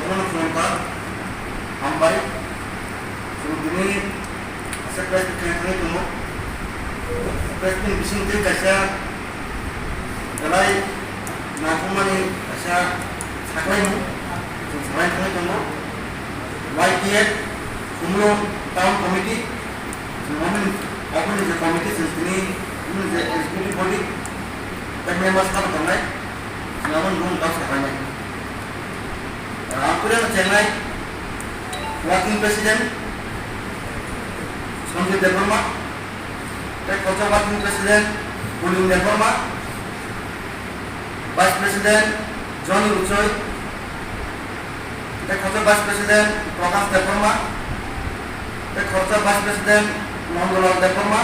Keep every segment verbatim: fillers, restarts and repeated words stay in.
Khulumkha, hambai. Chwng tini kaisa press meet khaina thangwi tongo. Press meet bising twi kaisa belai naithokmani kaisa saklaimung chwng salaina thangwi tongo. Y T F Khumulwng Town Committee, chwng aboni, aboni je committee chwng tini, aboni je executive body, tei members kabo tongnai, chwng aboni bumung kok saklainai. Ang puila no chengnai working president Sanjay Debbarma, tei khoroksa working president Puling Debbarma, vice president Johnny Uchoi, tei khoroksa vice president Prakash Debbarma, tei khoroksa vice president Nandalal Debbarma,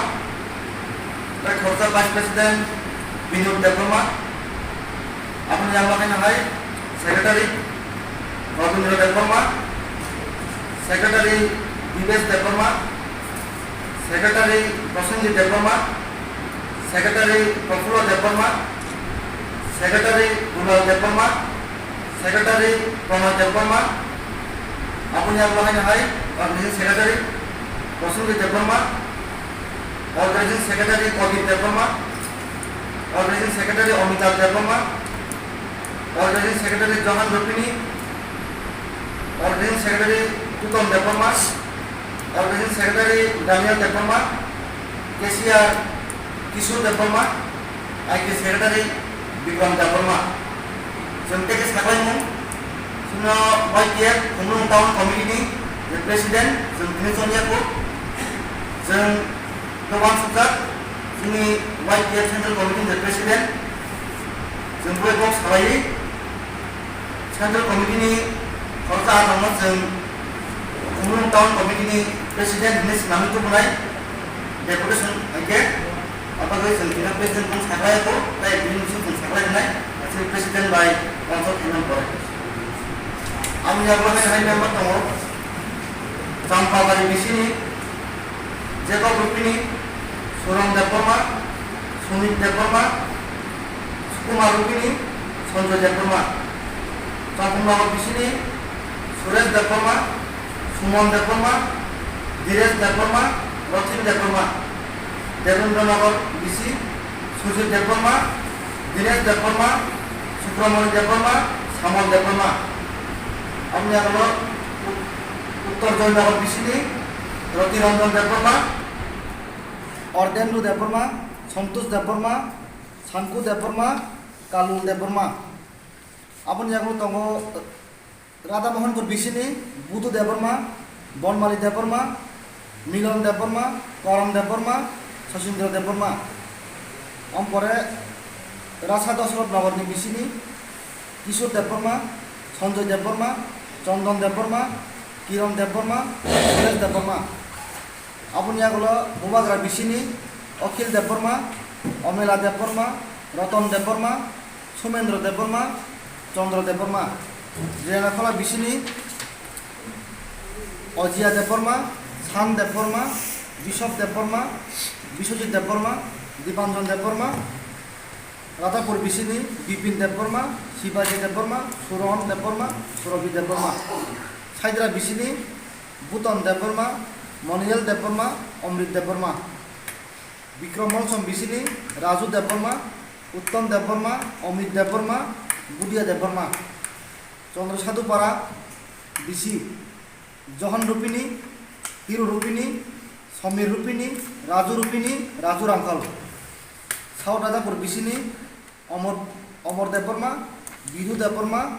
tei khoroksa vice president Binod Debbarma. Aboni yago khe hai secretary Rabindra Debbarma, secretary Dibesh Debbarma, secretary Prosenjit Debbarma, secretary Prafulla Debbarma, secretary Dulal Debbarma, secretary Pranay Debbarma. Aboni yago khe hai organizing secretary Prosenjit Debbarma, organizing secretary Pradip Debbarma, organizing secretary Amitabh Debbarma, organizing secretary Johan Rupini, organizing secretary Tutom Debbarma, organizing secretary Daniel Debbarma, cashier Kishore Debbarma, I K secretary Bikram Debbarma. Chwng tei khe saklaimung, chwngno Y T F Khumulwng Town Committee ni je president, chwng tini chongya kho. Chwng no uansukjak, chini Y T F Central Committee ni je president, chwng bai kok salaiwi Central Committee ni khoroksa athangno chwng Khumulwng Town Committee ni president hinwi swnamwi tubunai deputation hai khe, abagwi chwng tini president bung saklai kho, tei bini bwswk chwng saklai rwnai, chini president bai uansuk khainani pore. Aboni yago hai hai member tongo, Champabari B C ni Jacob Rupini, Suron Debbarma, Sumit Debbarma, Sukumar Rupini, Sanjoy Debbarma, Champabari B C ni Suresh Debbarma, Sumon Debbarma, Diresh Debbarma, Rothin Debbarma, Debendra Nagar B C, Sujit Debbarma, Dinesh Debbarma, Subramani Debbarma, Samol Debbarma. Aboni yago Uttor Joynagar B C ni Roti Ranjan Debbarma, Ardhendu Debbarma, Santosh Debbarma, Sanku Debbarma, Kalul Debbarma. Aboni yago tongo Radha Mohanpur B C ni Budu Debbarma, Bonmali Debbarma, Milon Debbarma, Karan Debbarma, Sachindra Debbarma. Ompore Rasa Dosrot Nagar ni B C ni Kishore Debbarma, Sanjoy Debbarma, Chandan Debbarma, Kiran Debbarma, Suresh Debbarma. Aboni yago Bubagra B C ni Akhil Debbarma, Omela Debbarma, Ratan Debbarma, Sumendra Debbarma, Chandra Debbarma. Jayanakhwla B C ni Ojia Debbarma, San Debbarma, Bishop Debbarma, Biswajit Debbarma, Dipanjan Debbarma, Radhapur B C ni Bipin Debbarma, Shibaji Debbarma, Suron Debbarma, Surabhi Debbarma. Saidra B C ni Buton Debbarma, Moniyal Debbarma, Omrit Debbarma. Bikram Molsom B C ni Raju Debbarma, Uttom Debbarma, Omrit Debbarma, Budia Debbarma. Chandra Sadhupara B C, Johan Rupini, Hiru Rupini, Samir Rupini, Raju Rupini, Raju Rangkhal. South Radhapur B C ni Omor, Omor Debbarma, Biru Debbarma,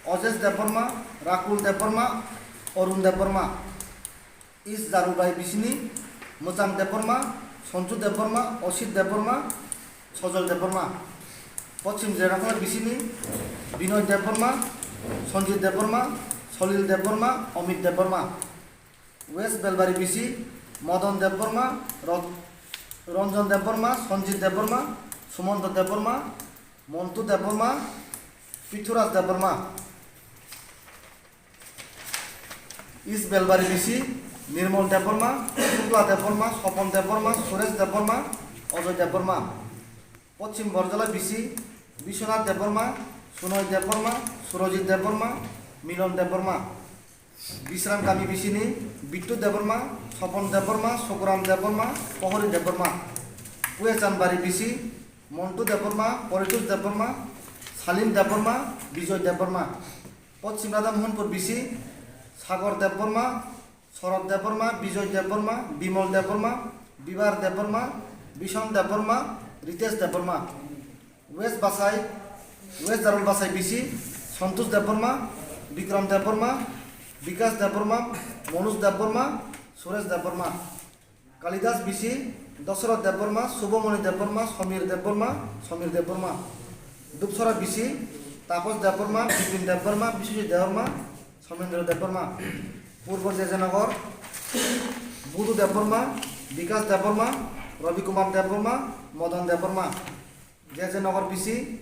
Ojesh Debbarma, Rakul Debbarma, Arun Debbarma. East Jarubai B C ni Mwchang Debbarma, Sonju Debbarma, Osit Debbarma, Sojol Debbarma. Pochim Jerakhla B C ni Binoy Debbarma, Sonjit Debbarma, Solil Debbarma, Omit Debbarma. West Belbari B C Modon Debbarma, Ro-, Ronjon Debbarma, Sonjit Debbarma, Sumonto Debbarma, Montu Debbarma, Pithuraj Debbarma. East Belbari B C Nirmol Debbarma, Sukla Debbarma, Sopon Debbarma, Suresh Debbarma, Ojoy Debbarma. Pochim Borjala B C Biswanath Debbarma, Sunoy Debbarma, Surojit Debbarma, Milon Debbarma. Bisram Kami bisini Bittu Debbarma, Sopon Debbarma, Sukuram Debbarma, Pohori Debbarma. Puya Chanbari bisi Montu Debbarma, Poritush Debbarma, Salim Debbarma, Bijoy Debbarma. Poschim Radha Mohanpur bisi Sagor Debbarma, Sorot Debbarma, Bijoy Debbarma, Bimol Debbarma, Bibar Debbarma, Bishon Debbarma, Ritesh Debbarma. West Basai, West Darul Basai bisi Santosh Debbarma, Bikram Debbarma, Bikas Debbarma, Manoj Debbarma, Suresh Debbarma. Kalidas bisi Dasarath Debbarma, Subhamoni Debbarma, Samir Debbarma, Samir Debbarma. Dubsara bisi Tapas Debbarma, Bipin Debbarma, Biswajit Debbarma, Somendra Debbarma. Purbo Jejanagar, Budu Debbarma, Bikas Debbarma, Ravi Kumar Debbarma, Madan Debbarma. Jejanagar bisi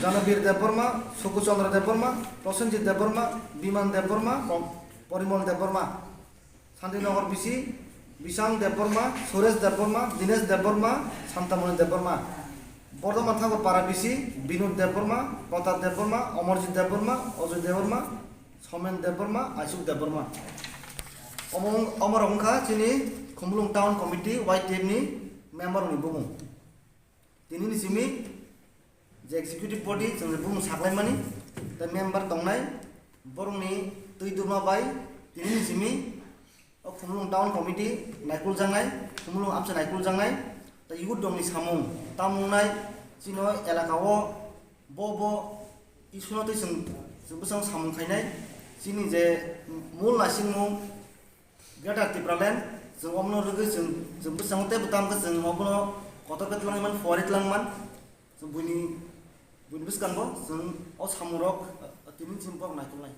Janabir Debbarma, Suku Chandra Debbarma, Prosenjit Debbarma, Biman Debbarma, Porimol Debbarma. Santinagar bisi Bisang Debbarma, Suresh Debbarma, Dinesh Debbarma, Santamoni Debbarma. Bordhoman Thakur Para bisi Binod Debbarma, Pratap Debbarma, Amarjit Debbarma, Ajoy Debbarma, Somen Debbarma, Aisuk Debbarma. Omo, omorok wngkha chini Khumulwng Town Committee, Y T F ni member ni bumung. Tini ni simi je executive body chwng je bumung saklaimani, tei member tongnai, borokni twi duma bai tini ni simi o Khumulwng Town Committee naikuljaknai, Khumulwng amsa naikuljaknai, tei youth rokni samung tamung nai, chini o elaka o bo bo issue no twi chwng, chwng bwskango samung khainai, chini je mul naisingmung, Greater Tipraland, chwng omono rwgwi chwng, chwng bwskango teibo tamo khe chwng obono kotor khe twlangwi man, pori twlangwi man. Chwng buini, buini bwskango chwng o samungrok, uh, tini chini borok naikolnai.